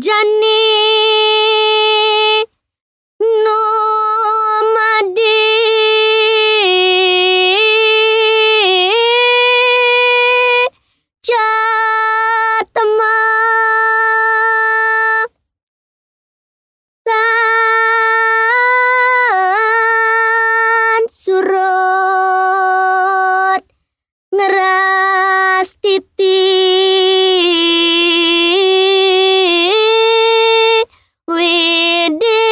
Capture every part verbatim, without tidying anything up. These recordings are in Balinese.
jani no madi jatma tan surut ngeras titi widi.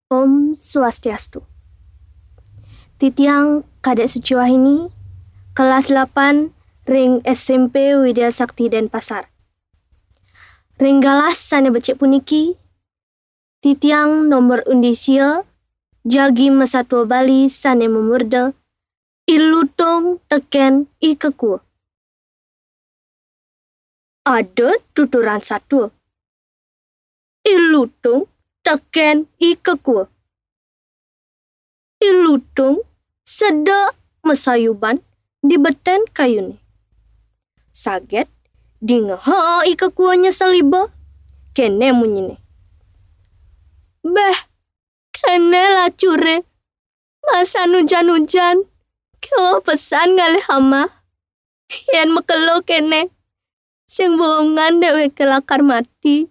Om Swastiastu. Titiang Kadek Suciwahini, kelas delapan ring S M P Widya Sakti Denpasar. Ring galah sane becik puniki, titiang nomor undi sia, jagi masatua Bali sane mamurda, I Lutung teken I Kekua. Ada tuturan satua. I Lutung teken I Kekua. I Lutung sedek masayuban di beten kayune. Saget dingeha I Kekua nyesel iba, kene munyine. Beh, kene lacure, masan ujan-ujan, kewa pesan ngalih amah. Yen makelo kene, sing buungan deweke lakar mati.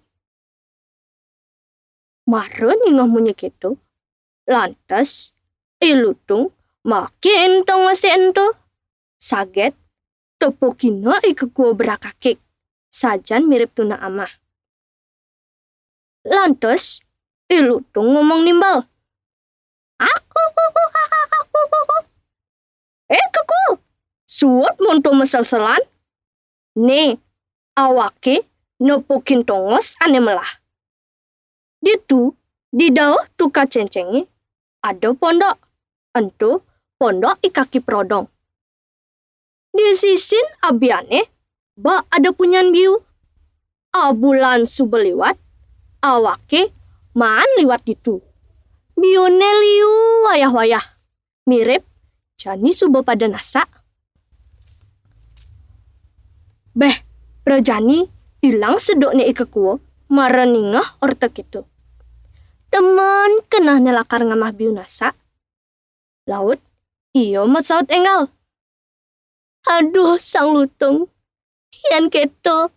Mara ningeh munyi keto, lantas I Lutung makin tongose ento. Saget tepukina I Kekua berakakik, sajan mirip tunak amah. Lantas, I Lutung ngomong nimbal, "Aku, aku, aku, aku." "Eh, Kekua, suud monto maselselan." Ne, awake nepukin tongos ane melah. Ditu, di dauh tukad cencenge, ada pondok. Ento pondok I Kaki Prodong. Di sisin abiane, bek ada punyan biu. Abulan suba liwat, awake maan liwat ditu. Biune liu wayah-wayah, mirip jani suba pada nasak. Beh, prajani ilang sedukne I Kekua mara ningeh orta keto. Demen kenehne lakar ngamah biu nasak. Laut ia masaut enggal, "Aduh, Sang Lutung, yen keto,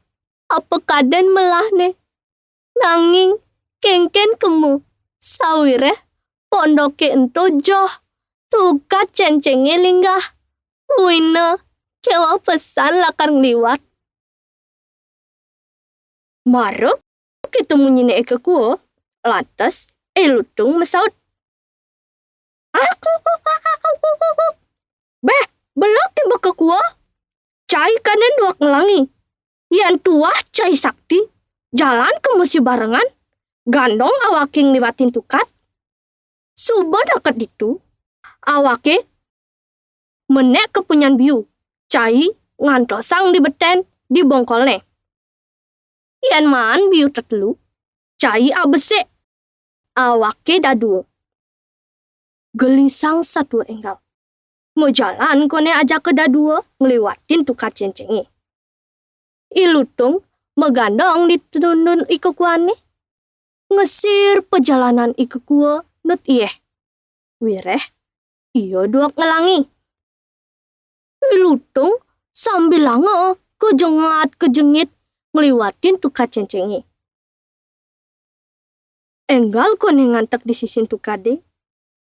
apa kaden melahne? Nanging kengken kema, sawireh pondoke ento joh, tukad cencenge linggah, buina kewa pesan lakar ngliwat." Mara keto munyine I Kekua, lantas I Lutung masaut, "Aku, aku, aku." "Beh, belek iba Kekua. Cai kaden duak ngelangi. Yen tuah cai sakti, jalan kema sibarengan, gandong awake ngliwatin tukad." Suba deket ditu, awake menek ka punyan biu, cai ngantosang di beten, di bongkolne. Yen maan biu tetelu, cai abesik, awake dadua. Gelisang satua enggal. Majalan kone ajaka dadua ngliwatin tukad cencenge. I Lutung magandong di tundun I Kekuane, ngesir pajalanan I Kekua nut ieh. Wireh ia duak ngelangi. I Lutung sambilanga kajengat-kajengit ngliwatin tukad cencenge. Enggal kone ngantek di sisin tukade,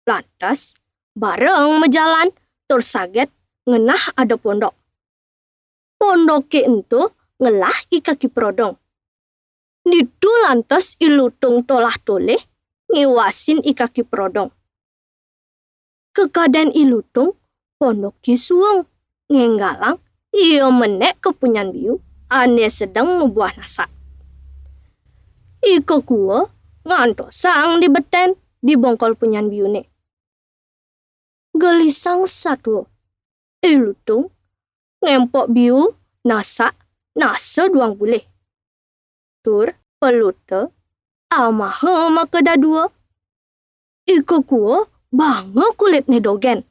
lantas bareng majalan tur saget ngenah ada pondok. Pondoke ento ngelah I Kaki Prodong. Ditu lantas I Lutung tolah-tolih ngiwasin I Kaki Prodong. Kakaden I Lutung pondoke suung, ngenggalang ia menek ka punyan biu ane sedeng mabuah nasak. I Kekua ngantosang di beten di bongkol punyan biune. Gelisang satua. I Lutung ngempok biu nasak nasa duang bulih. Tur peluta amaha maka dadua. I Kekua banga kulitne dogen.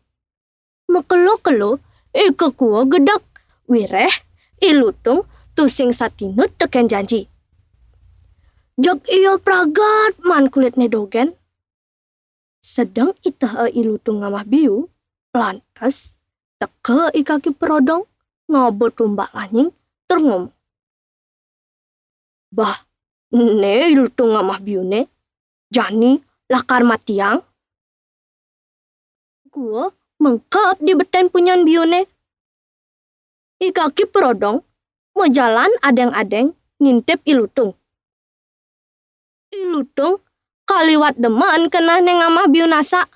Makelo-kelo I Kekua gedeg, wireh I Lutung tusing satinut tekén janji. Jeg ia pragat maan kulitné dogén. Sedeng itehé I Lutung ngamah biu, lantas teka I Kaki Perodong ngaba tumbak lanying tur ngomong, "Bah, né I Lutung ngamah biuné, jani lakar matiang." Kua mengkeb di betén punyan biuné. I Kaki Perodong majalan adéng-adéng ngintip I Lutung. I Lutung kaliwat demen kenehné ngamah biu nasak,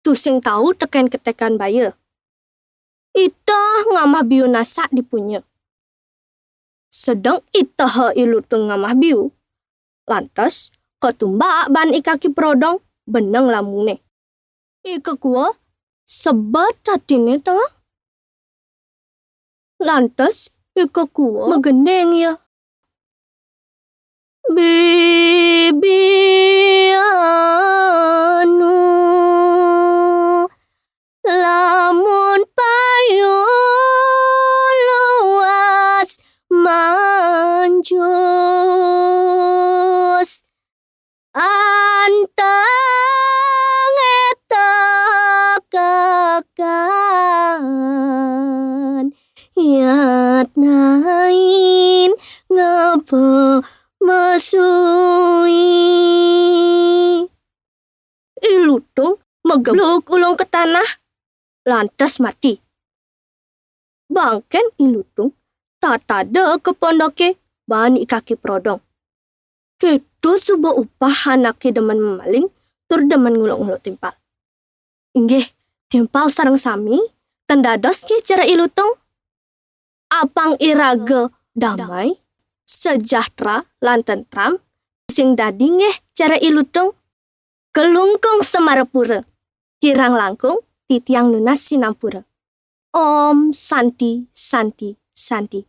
tusing tau tekén ketekan baya. Iteh ngamah biu nasak di punya. Sedeng itehé I Lutung ngamah biu, lantas katumbak baan I Kaki Perodong beneng lambungné. I Kekua sebet atiné tawang. Lantas I Kekua magending ia, "Bibi anu, lamun payu luas manjus, anteng éta kakan yatnain ngapa masui." I Lutung mageblug ulung ka tanah, lantas mati. Bangkén I Lutung tatada ka pondoké baan I Kaki Perodong. Kéto suba upah anaké demen mamaling tur demen nguluk-nguluk timpal. Inggih, timpal sareng sami, tan dados nggih cara I Lutung. Apang iraga damai, sejahtera, lan tentram, sing dadi nggih cara I Lutung. Kelungkung Semarapura, kirang langkung titiang nunas sinampura. Om Santi, Santi, Santi.